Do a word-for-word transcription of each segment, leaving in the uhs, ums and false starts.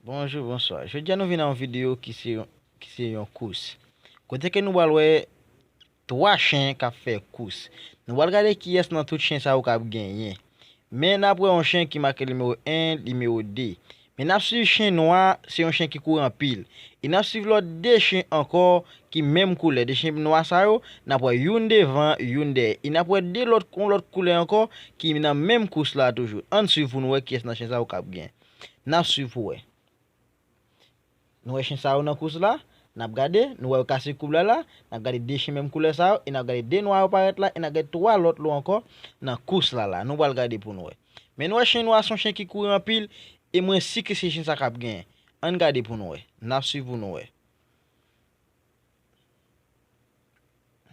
Bonjou, bonswa. Jodi a nou vin a yon videyo ki se yon, ki se yon kous. Kote ke nou pral wè twa chen k ap fè kous. Nou pral gade kiyès nan tout chen sa yo k ap genyen. Men n ap wè yon chen ki make nimewo en, nimewo de. Men n ap swiv chen nwa, se yon chen ki kouri anpil. E n ap swiv lòt de chen ankò ki menm koulè. De chen nwa sa yo, n ap wè youn devan, youn dèyè. E n ap wè de lòt, yon lòt koulè ankò ki nan menm kous la toujou. Ann swiv pou nou wè kiyès nan chen sa yo k ap gen. N ap swiv pou wè. Nou wè chen sa yo nan kous la, n ap gade, nou wè yo kase koub la la, n ap gade de chen menm koulè sa yo, e n ap gade de nwa yo parèt la, e n ap gade twa lòt lo ankò nan kous la la. Nou pral gade pou nou wè. Men nou wè chen nwa se yon chen ki kouri anpil, e mwen si ke se chen sa k ap genyen. Ann gade pou nou wè. N ap swiv pou nou wè.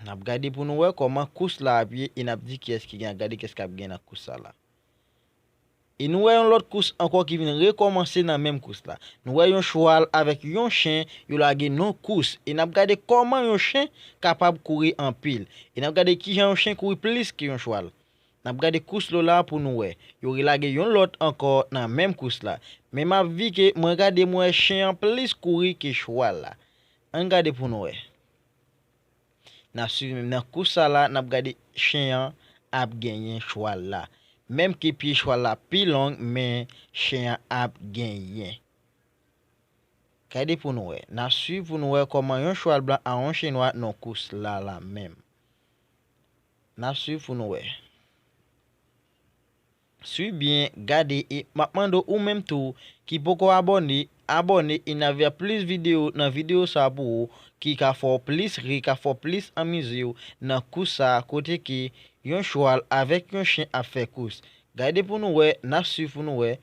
N ap gade pou nou wè kòman kous la ap ye e n ap di kiyès ki gen, gade kiyès k ap gen nan kous sa la. E nou wè yon lòt kous ankò ki vin rekòmanse nan menm kous la. Nou wè yon chwal avèk yon chen, yo lage nan kous. E n ap gade kòman yon chen kapab kouri anpil. E n ap gade kijan yon chen kouri plis ke yon chwal. N ap gade kous lo la pou nou wè. Yo relage yon lòt ankò nan menm kous la. Men m ap vi ke mwen gade mwen wè chen an plis kouri ke chwal la. Ann gade pou nou wè. N ap swiv menm nan kous sa la, n ap gade chen an ap genyen chwal la. Menm ke pye chwal la pi long, men chen an ap genyen. Gade pou nou wè. N ap swiv pou nou wè kòman yon chwal blan a yon chen nwa nan kous la la menm. N ap swiv pou nou wè. Swiv byen, gade e m ap mande w ou menm tou ki poko abòne, abòne e n ap fè plis videyo nan videyo sa pou ou ki ka fè w plis ri, ka fè w plis anmize w nan kous sa kote ke yon chwal avèk yon chen ap fè kous. Gade pou nou wè, n ap swiv pou nou wè.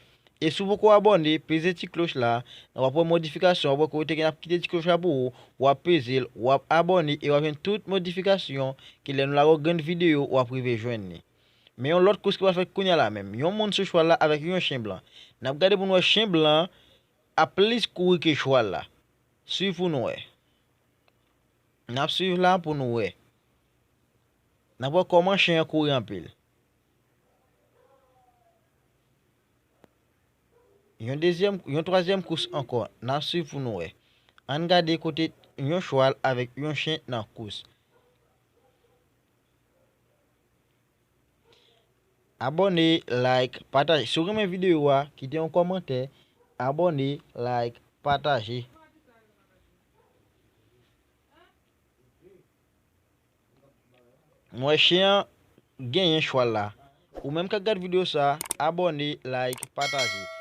E si w poko abòne, peze ti kloch la, w ap wè modifikasyon, w ap wè kote ke n ap kite ti kloch la pou ou, w ap peze l, w ap abòne e w ap jwenn tout modifikasyon ke lè nou lage yon grenn videyo, w ap rive jwenn li. Men yon lòt kous ki pral fèt kounye a la menm. Yon moun sou chwal la avèk yon chen blan. N ap gade pou nou wè chen blan ap plis kouri ke chwal la. Swiv pou nou wè. N ap swiv la pou nou wè. N ap wè kòman chen an kouri anpil. Yon dezyèm, yon twazyèm kous ankò. N ap swiv pou nou wè. Ann gade kote yon chwal avèk yon chen nan kous. Abòne, like, pataje. Si w renmen videyo a, kite yon kòmantè. Abòne, like, pataje. Mwen chen an genyen chwal la. Ou menm k ap gad videyo sa, abòne, like, pataje.